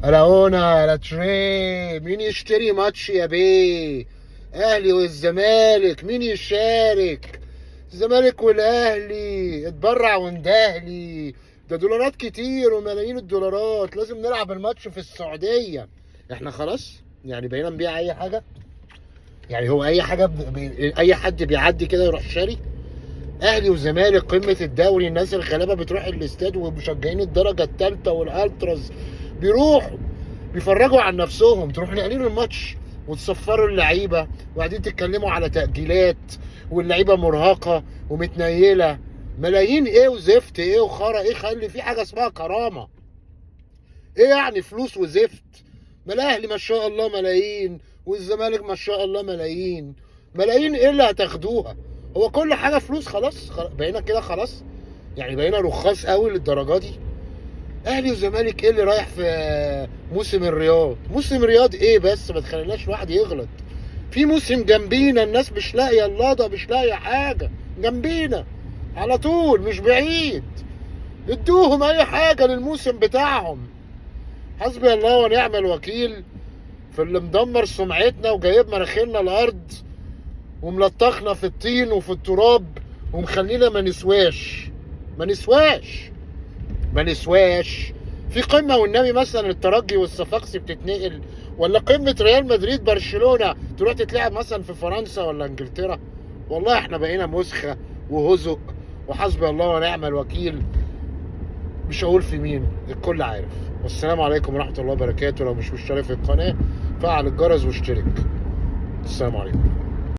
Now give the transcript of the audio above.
الا una لا tre. مين يشتري ماتش يا بيه؟ اهلي والزمالك مين يشارك؟ الزمالك والاهلي اتبرع واندهلي، ده دولارات كتير وملايين الدولارات، لازم نلعب الماتش في السعودية. احنا خلاص يعني بقينا نبيع اي حاجة، يعني هو اي حاجة اي حد بيعدي كده يروح شاري. اهلي وزمالك قمة الدوري، الناس الغلابة بتروح الاستاد، ومشجعين الدرجة الثالثة والالتراس بيروحوا بيفرجوا عن نفسهم، تروحوا ناقلين الماتش وتصفروا اللعيبة وبعدين تتكلموا على تاجيلات واللعيبة مرهقة ومتنيله. ملايين ايه وزفت ايه وخرا ايه؟ خلي في حاجة اسمها كرامة. ايه يعني فلوس وزفت؟ ما الاهلي ما شاء الله ملايين، والزمالك ما شاء الله ملايين. ملايين ايه اللي هتاخدوها؟ هو كل حاجة فلوس خلاص؟ بقينا كده خلاص يعني، بقينا رخاص قوي للدرجة دي. اهلي وزمالك ايه اللي رايح في موسم الرياض؟ موسم الرياض ايه بس؟ ما تخليناش واحد يغلط في موسم جنبينا، الناس مش لاقيه اللاضه، مش لاقيه حاجة جنبينا على طول مش بعيد. ادوهم اي حاجة للموسم بتاعهم. حسبي الله ونعم الوكيل في اللي مدمر سمعتنا وجايب مناخيرنا الارض وملطخنا في الطين وفي التراب ومخلينا ما نسواش، ما نسواش، ما نسواش. في قمة والنبي مثلا الترجي والصفاقسي بتتنقل، ولا قمة ريال مدريد برشلونة تروح تتلعب مثلا في فرنسا ولا انجلترا. والله احنا بقينا مسخه وهزق، وحسبي الله ونعم الوكيل. مش هقول في مين، الكل عارف. والسلام عليكم ورحمة الله وبركاته. لو مش مشترك في القناة فعل الجرس واشترك. السلام عليكم.